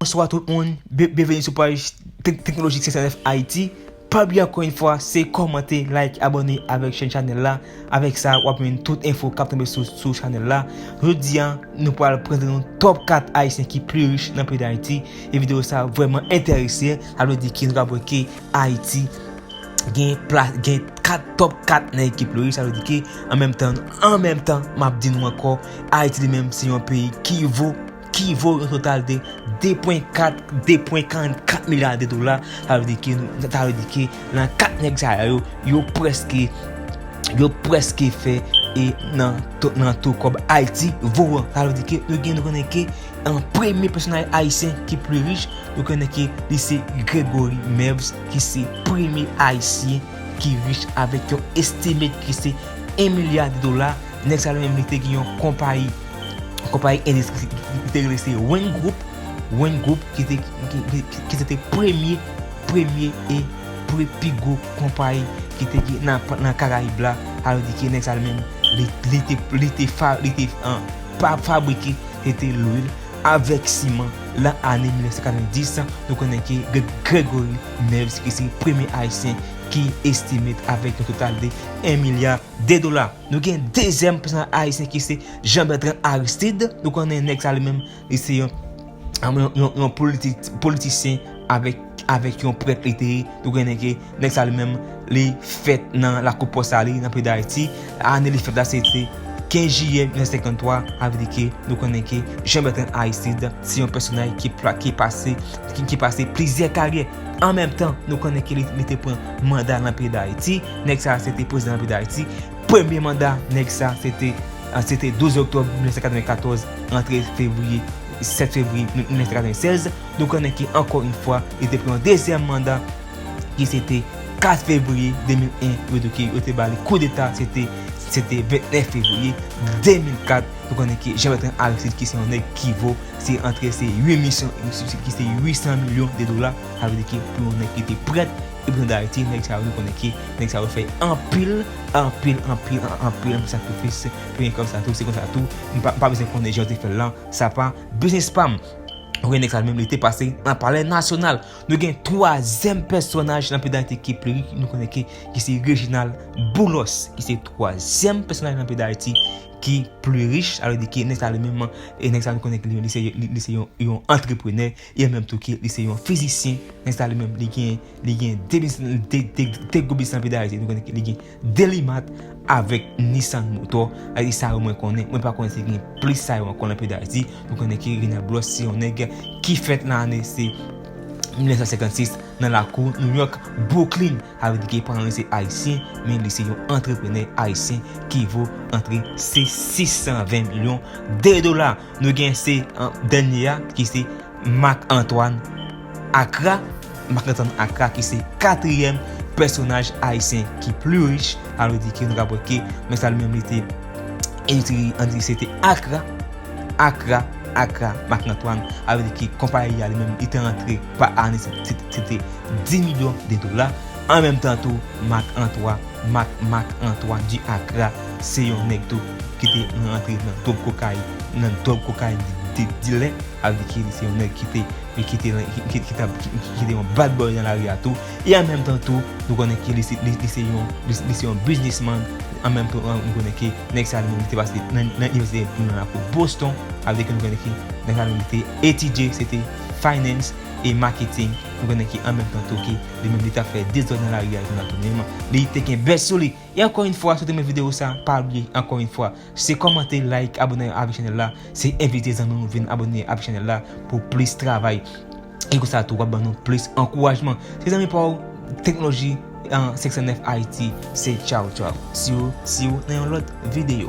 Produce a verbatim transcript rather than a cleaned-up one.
Bonswa tout moun, byen- byenveni sou paj Tek- Teknolojik senk san nèf Ayiti. Pa bliye ankò yon fwa, se kòmante, like, abòne avèk chèn chanèl la. Avèk sa, w ap jwenn tout enfo k ap tonbe sou, sou chanèl la. Jodi a, nou pral prezante nou top kat Ayisyen ki pli rich nan peyi Dayiti. E videyo sa vrèman enterese, sa vle di ki nou ka wè ke Ayiti gen plas, gen kat, top kat nèg ki pli rich, sa vle di ke an menm tan, an menm tan, m ap di nou ankò, Ayiti li menm se yon peyi ki vo, ki vo yon total de de pwen kat, de pwen karannkat milya de dola, sa vle di ke, sa vle di ke nan kat nèg sa yo, yo prèske, yo prèske fè e nan to, nan to kòb Ayiti vo an. Sa vle di ke nou gen, nou konnen ke an premye pèsonaj ayisyen ki pli rich, nou konnen ke li se Gregory Mevs, ki se premye ayisyen ki rich avèk yon estimate ki se en milya de dola. Nèg sa li menm li te gen yon konpayi, konpayi endistri ki te rele se Wayne Group, Wayne Group ki te, ki, ki, ki, ki se te premye, premye e pre pi gwo konpayi ki te gen nan, nan Karayib la. Sa vle di ke nèg sa li menm li, li te, li te fa, li te, an, pa fabrike, se te lwil avèk siman. Lan ane mil nèf san katrevenndis, nou konnen ke Gre- Gregory Mevs ki se premye ayisyen ki estimate avèk yon total de en milya de dola. Nou gen dezyèm pèsonaj ayisyen ki se Jean Bertrand Aristide. Nou konnen nèg sa li menm, li se yon, yon, yon, yon politi- politisyen avèk, avèk yon prèt li te ye. Nou konnen ke nèg sa li menm, li fèt nan lakou Pòsalye, nan peyi Dayiti. Ane li fèt la, se te kenz jiyè mil nèf san senkanntwa, sa vle di ke nou konnen ke Jean Bertrand Aristide se yon pèsonaj ki pla- ki pase, ki, ki pase plizyè karyè. An menm tan, nou konnen ke li, li te pran manda nan peyi Dayiti. Nèg sa se te prezidan nan peyi Dayiti. Premye manda nèg sa se te, se te douz oktòb mil nèf san katrevenkatòz, antre fevriye, sèt fevriye mil nèf san katrevennsèz. Nou konnen ke ankò yon fwa, li te pran yon dezyèm manda ki se te kat fevriye de mil en, yo di ke yo te ba li koudeta, se te, se te vennèf fevriye de mil kat. Nou konnen ke Jean Bertrand Aristide, ki se yon nèg ki vo, se antre se uit milyon, ki se uit san milyon de dola, sa vle di ke pou yon nèg ki te prèt e prezidan Dayiti, nèg sa yo, nou konnen ke nèg sa yo fè anpil, anpil, anpil, an- anpil, anpil sakrifis pou gen kòb sa tou, se konsa tou. M pa, m pa bezwen konnen jan yo te fè l lan, sa pa biznis pa m. Ou gen nèg sa menm, li te pase nan Palè Nasyonal. Nou gen twazyèm pèsonaj nan peyi Dayiti ki pli rich, nou konnen ke, ki se Reginald Boulos, ki se twazyèm pèsonaj nan peyi Dayiti ki pli rich, sa vle di ke nèg sa li menm, e nèg sa nou konnen ke li, li se, li, li se yon, yon antreprenè, e menm tou ke li se yon fizisyen. Nèg sa li menm, li gen, li gen de biznis, de, de, de gwo biznis nan peyi Dayiti, nou konnen ke li gen Delimat avèk Nissan Motor. Sa se sa yo mwen konnen. Mwen pa konnen si gen plis sa yo ankò nan peyi Dayiti. Nou konnen ke Reginald Boulos se yon nèg ki fèt nan ane se mil nèf san senkannsis nan lakou New York, Brooklyn. Sa vle di ke paran li se ayisyen, men li se yon antreprenè ayisyen ki vo antre se sis san ven milyon de dola. Nou gen se, an, dènye a, ki se Marc Antoine Accra. Marc Antoine Accra ki se katriyèm pèsonaj ayisyen ki pli rich. Sa vle di ke nou ka wè ke nèg sa li menm li te endistri, endistri se te Accra, Accra, Accra, Marc Antoine. Sa vle di ke konpayi a li menm li te antre pa ane se, se, se te dis milyon de dola. An menm tan tou, Marc Antoine, Marc, Marc Antoine du Accra, se yon nèg tou ki te rantre nan dwòg kokayin, nan dwòg kokayin di, di, dilè. Sa vle di ke li se yon nèg ki te, ki te, ki, ki, ki ta- ki, ki te yon bad boy nan lari a tou. E an menm tan tou, nou konnen ke li se, li, li se yon, li, li se yon biznismann. An menm tan, nou konnen ke nèg sa li menm li te pase nan, nan inivèsite nan lakou Boston. Sa vle di ke nou konnen ke nèg sa li menm li te etidye, se te finance e marketing. Nou konnen ke an menm tan tou ke li menm li t ap fè dezòd nan lari a, li konn ap tounen, li te gen bèt sou li. E ankò yon fwa, si w te renmen videyo sa, pa bliye, ankò yon fwa, se kòmante, like, abòne avèk chanèl la, se envite zanmi w vin abòne avèk chanèl la pou plis travay. E konsa tou, w ap ban nou plis ankourajman. Se zanmi pa w, Teknoloji, an, senk san nèf Ayiti, se tchaw, tchaw. Si w, si w nan yon lòt videyo.